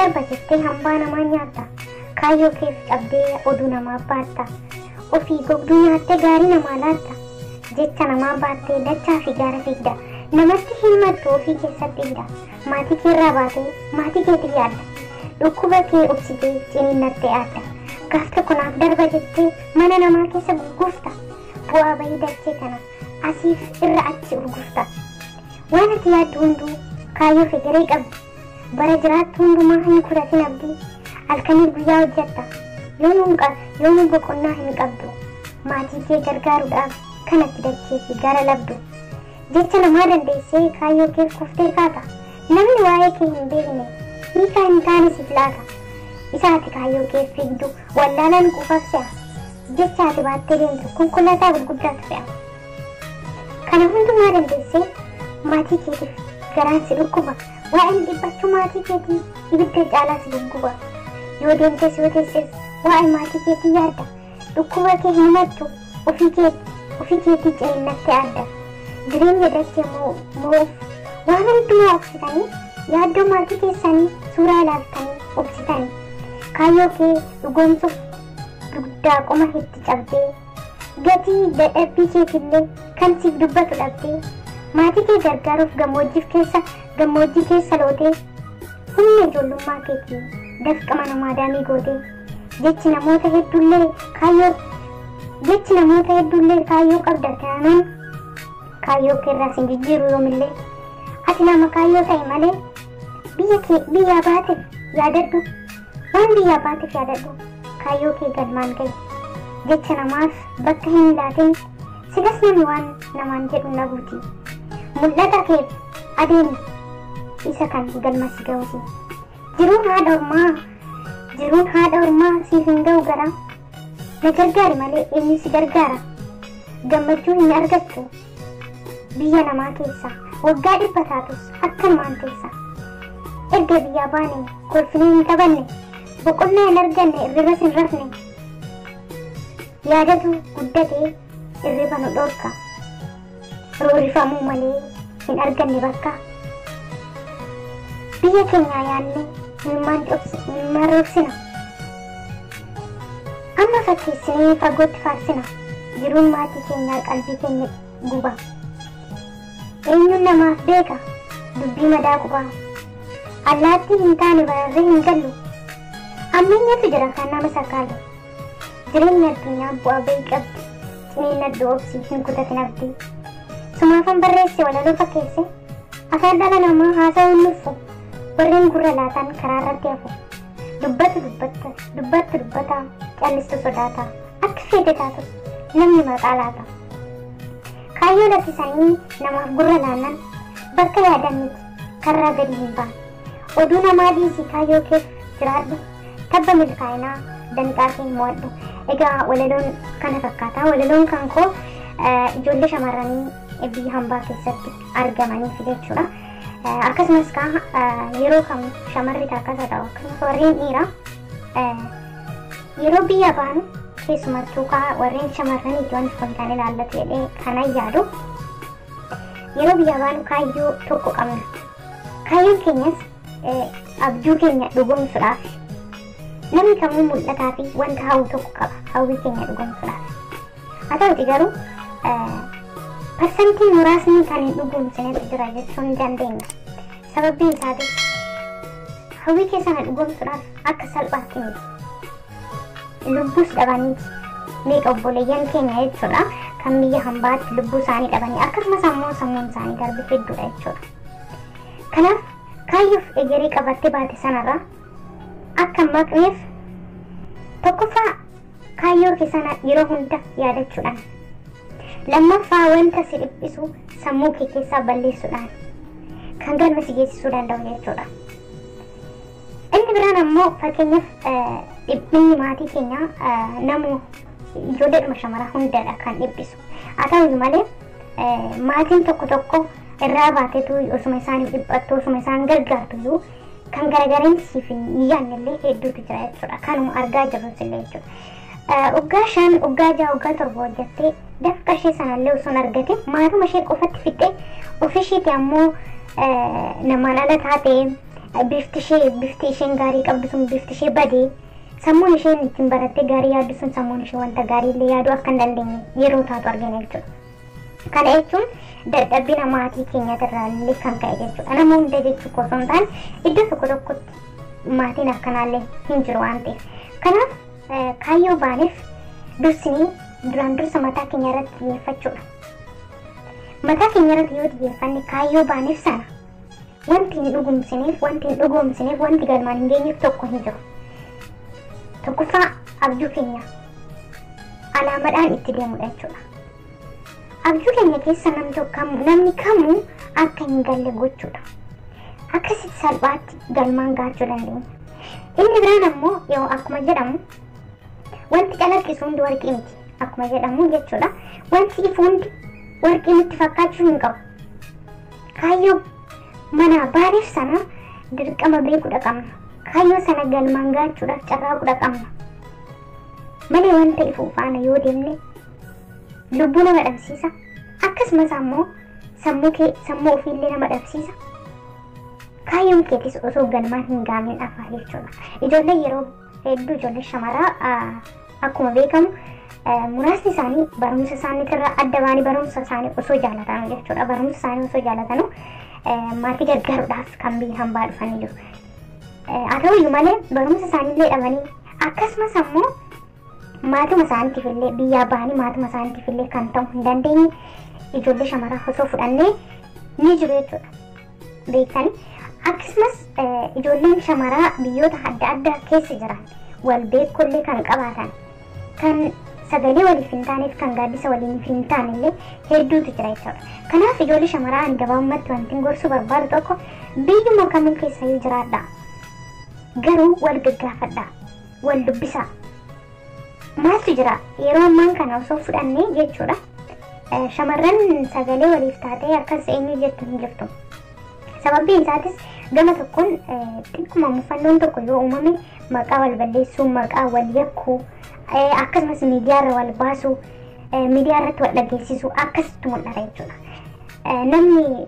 Darba jettee hambaa namaa nyaatta. Kaayyoo keef cabdee oduu namaa baatta. Ofii gogduu nyaattee gaarii namaa laatta. Jecha namaa baattee dachaa fi gaara fiigda. Namatti himattu ofii keessatti hidha. Maatii keerraa baatee maatii keetiif yaadda. Dhukkuba kee obsitee ciniinnattee aadda. Gaaf tokko naaf darba jettee mana namaa keessa gugguufta. Bu'aa bahii dachee kana asiif irra achi urgufta. Waan ati yaaddu hunduu kaayyoo fi garee qabdi. Bara jiraattu hundumaa hin kutatin abdii. Halkanii guyyaa hojjetta. Yoomuu boqonnaa hin qabdu. Maatii kee gargaaruudhaaf kanatti dachee fi gara labdu. Jecha namaa dandeessee kaayyoo keef kuftee kaata. Namni waa'ee kee hin beekne hiika hin taane siif laata. Isa ati kaayyoo keef fiigdu wallaalaan quufaaf se'a. Jecha ati baattee deemtu konkolaataa gurguddaatu fe'a. Kana hundumaa dandeessee maatii keetiif garaan si dhukkuba. Waa'een dhiphachuu maatii keetii ibidda caalaa si gugguba. Yoo deemtes yoo teesses waa'ee maatii keetii yaadda. Dhukkuba kee hin himattu, ofii keetii ciniinnattee aadda. Jireenya dachee mo'uuf waan hundumaa obsitanii, yaaddoo maatii keessanii suuraa ilaaltanii obsitanii, kaayyoo kee dhugoomsuuf dugdaa qoma itti cabdee, gatii dadhabbii keetillee kan siif dubbatu dhabdee, maatii kee gargaaruuf gammoojjii keessa lootee, humna ijoollummaa keetii dafqa mana maadaamii gootee, jechi namoota hedduullee kaayyoo qabda taanaan kaayyoo keerraa sin jijjiiru yoomillee. Ati nama kaayyoo ta'e malee biyyaa baateef yaadadhu. Waan biyyaa baateef yaadadhu. Kaayyoo kee galmaan gahi. Jecha namaaf bakka hin laatin. Silas namni waan namaan jedhu naguuti. Mul'ata keef adeemi isa kan galma si ga'uuti. Jiruun haadha ormaa siif hin ga'u gara. Na gargaari malee eenyu si gargaara? Gammachuu hin argattu. Biyya namaa keessa waggaa 100 taatus akkanumaan teessa. Erga biyyaa baane kolfinee hin taphanne, boqonnaa hin arganne, irribas hin rafne. Yaadatu guddatee irriba nu dhorka. Roorifamuu malee hin arganne bakka. Biyya keenyaa yaadne imimmaan roobsina. Amma fakkeessinee fagootti faarsina. Jiruun maatii keenyaa qalbii keenya guba. Eenyuun namaaf beeka dubbii madaa qubaa. Allaattii hin taane bararree hin gallu. Ammeenyatu jira kan nama sakaalu. Jireenya addunyaa bu'aa bahii qabdi. Ciniinnadhu obsii hin kutatin abdii. Sumaafan barreesse walaloo fakkeesse. Afaan dhala namaa haasa'uun nuffu. Warreen gurra laatan karaa irratti hafu. Dubbatu dubbatta, dubbattu dubbataa, callistu sodaata. Akka feete taatus namni maqaa laata. Kaayyoo lakkisanii namaaf gurra laannan bakka yaadan miti karraa gadi hin baan. Oduu namaa dhiisii kaayyoo keef jiraadhu. Tabba milkaa'inaa danqaa kee mo'adhu. Egaa walaloon kana fakkaata. Walaloon kan koo ijoollee shamarranii biyya hambaa keessatti argamaniif jechuudha. Akkasumas yeroo kam shamarri takkas haa ta'u akkasumas warreen dhiiraa yeroo biyya baanu keessumattuu warreen shamarranii wanti kun kan ilaallatu jedhee kanan yaadu. Yeroo biyya baanu kaayyoo tokko qabna. Kaayyoon keenyas abjuu keenya dhugoomsuudhaaf. Namni kamuu mul'ataa fi wanta hawwu tokko qaba hawwii keenya dhugoomsuudhaaf. Haa ta'uti garuu parsantiin muraasni kan hin dhugoomsinetu jira jechuun ni dandeenya. Sababbiin isaatis hawwii kee sana dhugoomsuudhaaf akka salphaatti miti. Lubbuus dhabaniiti meeqa obboleeyyan keenya jechuudha kan biyya hambaatti lubbuu isaanii dhabanii akkasumas ammoo sammuun isaanii darbe hedduudha jechuudha. Kanaaf kaayyoof egeree qabattee baate sanarraa akka hin maqneef tokkoffaa kaayyoo kee sana yeroo hunda yaadachuudhaan, lammaffaa wanta si dhiphisu sammuu kee keessaa balleessuudhaan kan galma si geessisuu danda'u jechuudha. Inni biraan ammoo fakkeenyaaf dhiphinni maatii keenyaa namu ijoolleedhuma shamaraa hundadha kan dhiphisu. Haa ta'uyyuu malee maatiin tokko tokko irraa baatetu osuma isaaniif dhiphattu osuma isaan gargaartuyyuu kan garagareen siif hin yaadnellee hedduutu jira jechuudha. Kanuma argaa jirrus illee jechuudha. Waggaa 5, waggaa 6, waggaa 7 hojjettee dafqa ishee sanallee osoo hin argatin maatuma ishee qofatti fixxee ofii isheetii ammoo namaan ala taatee Bifti isheen gaarii qabdu sun bifti ishee badee sammuun isheen ittiin barattee gaarii yaaddu sun sammuun ishee wanta gaarii illee yaaduu akka hin dandeenye yeroo taatu argina jechuudha. Kana jechuun dadhabbina maatii keenyatirraa illee kan ka'e jechuudha. Nama hunda jechuu osoo hin taane iddoo tokko tokkotti maatiin akkanaallee hin jiru waan ta'eef. Kanaaf kaayyoo baaneef dursinee duraan dursa mataa keenya irratti xiyyeeffachuudha. Mataa keenya irratti yoo xiyyeeffanne kaayyoo baaneef sana wanti hin dhugumsineef, wanti hin dhugoomsineef, wanti galmaan hin geenyeef tokko hin jiru. Tokkoffaa abjuu keenya alaamadhaan itti deemudha jechuudha. Abjuu keenya keessa namni kamuu akka hin galle gochuudha. Akkasitti salphaatti galmaan gaachuu dandeenya. Inni biraan ammoo yoo akkuma jedhamu wanti calaqqisu hundi warqii miti akkuma jedhamu jechuudha. Wanti ifu hundi warqii nutti fakkaachuu hin qabu. Kaayyoo mana baaneef sana dirqama beekuudha qabna. Kaayyoo sana galmaan gaachuudhaaf carraaquudha qabna. Malee wanta ifuu faana yoo deemne lubbuu nama dhabsiisa. Akkasumas ammoo sammuu ofiillee nama dhabsiisa. Kaayyoon keetis osoo galmaan hin gaamin afaa jechuudha. Ijoollee yeroo hedduu ijoollee shamaraa akkuma beekamu muraasni isaanii barumsa isaaniitirraa adda baanii barumsa isaanii osoo jaalatanu jechuudha. Barumsa isaanii osoo jaalatanu maatii gargaaruudhaaf kan biyya hambaa dhufanii jiru. Haa ta'uyyuu malee barumsa isaaniillee dhabanii akkasumas ammoo maatuma isaaniitiif illee biyyaa bahanii maatuma isaaniitiif illee kan ta'u hin dandeenye ijoollee shamaraa osoo fudhannee ni jiru jechuudha. Beektani akkasumas ijoolleen shamaraa biyyoota adda addaa keessa jiran wal beekullee kan qabaatan kan sagalee waliif hin taaneef kan gaaddisa waliif hin taane illee hedduutu jira jechuudha. Kanaaf ijoollee shamaraa ani gabaabumatti wanti gorsuu barbaadu tokko biyyuma kamuu keessayyuu jiraadha. Garuu wal gaggaafadha, wal dubbisaa. Maaltu jira yeroo ammaan kana osoo fudhannee jechuudha. Shamarran sagalee waliif taatee akkas eenyu jettu hin jirtu. Sababbiin isaatis gama tokkoon xiqquma mufannoon tokko yoo uumame maqaa wal balleessuu, maqaa wal yakkuu, akkasumas miidiyaarra wal baasuu, miidiyaa irratti wal dhageessisuu akkasitti mul'ata jechuudha. Namni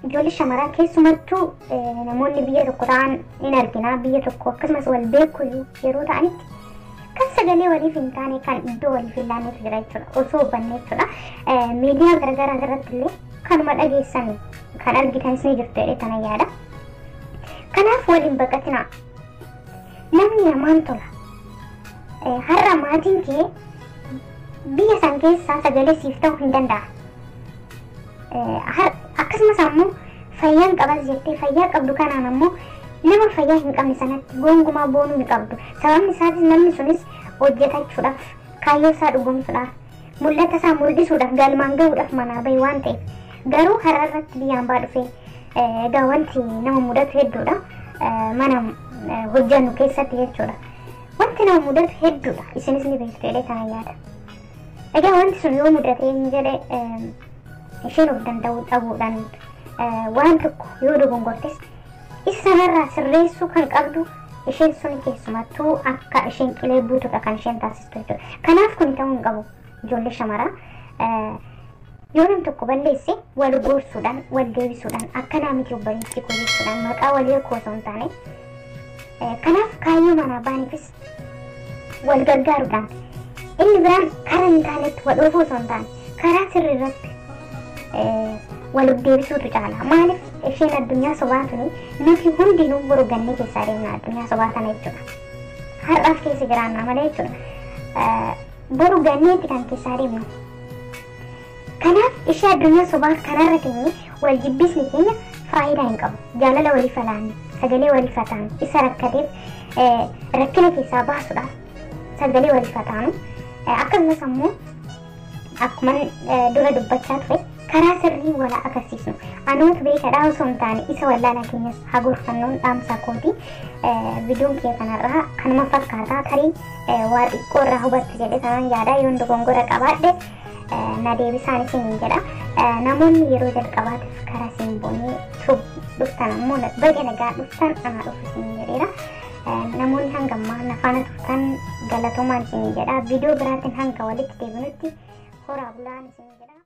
ijoollee shamaraa keessumattuu namoonni biyya tokko ta'an in argina biyya tokko akkasumas wal beeku yeroo ta'anitti kan sagalee waliif hin taane kan iddoo waliif hin laannetu jira jechuudha. Osoo hubanne jechuudha. Miidiyaa garaagaraa irratti illee kanuma dhageessan kan argitanis ni jirtu jedhee tana yaada. Kanaaf waliin baqatinaa. Namni namaan tola. Har'a maatiin kee biyya san keessaa sagalee siif ta'uu hin danda'a. Akkasumas ammoo fayyaan qabas jettee fayyaa qabdu kanaan ammoo nama fayyaa hin qabne sanatti gonkumaa boonuu hin qabdu. Sababni isaatis namni sunis hojjetachuudhaaf, kaayyoo isaa dhugoomsuudhaaf, mul'ata isaa mul'isuudhaaf, galmaan gahuudhaaf manaa bahe waan ta'eef. Garuu har'a irratti biyyaan baa dhufee egaa wanti nama mudatu hedduudha. Mana hojjannu keessatti jechuudha. Wanti nama mudatu hedduudha. Isinis ni beektu jedhee kana yaada. Egaa wanti sun yoo mudate hin jedhe isheen of danda'uu dhabuudhaan waan tokko yoo dogongortes isa sanarraa sirreessuu kan qabdu isheen sun keessumattuu akka isheen qilee buutudha kan isheen taasistu jechuudha. Kanaaf kun ta'uu hin qabu ijoollee shamaraa. Yoo nam tokko balleesse wal gorsuudhaan wal deebisuudhaan akkanaa miti obboleettii koo jechuudhaan maqaa walii koo osoo hin taane kanaaf kaayyoo manaa baaniifis wal gargaaruudhaan inni biraan karaa hin taanetti wal oofuu osoo hin taane karaa sirrii irratti wal deebisuutu caala. Maaliif isheen addunyaa sobaa tuni nuti hundinuu boru gannee keessaa deemna addunyaa sobaa tana jechuudha. Har'aaf keessa jiraanna malee jechuudha. Boru ganneetti kan keessaa deemnu. Kanaaf ishee addunyaa sobaa kanarra teenye wal jibbisni keenya faayidaa hin qabu. Jaalala waliif laanne, sagalee waliif taanu, isa rakkateef rakkina keessaa baasuudhaaf sagalee waliif taanu. Akkasumas ammoo akkuma dura dubbachaa ture karaa sirrii wal agarsiisnu. Anuutu beekadhaa osoo hin taane isa wallaalaa keenyas haa gorfannoon dhaamsa kooti. Viidiyoon kiyya kanarraa kanuma fakkaataa tarii waa xiqqoo irraa hubattu jedhe sanaan yaadaa yoon dogongora qabaadhe na deebisaan isiniin jedha. Namoonni yeroo jalqabaatiif karaa Simboonii dhuftan ammoo baga nagaa dhuftan anaa dhufu isiniin jedheera. Namoonni hanga ammaa na faana turtan galatoomaan isiniin jedha. Viidiyoo biraatiin hanga walitti deebinutti horaa bulaan isiniin jedha.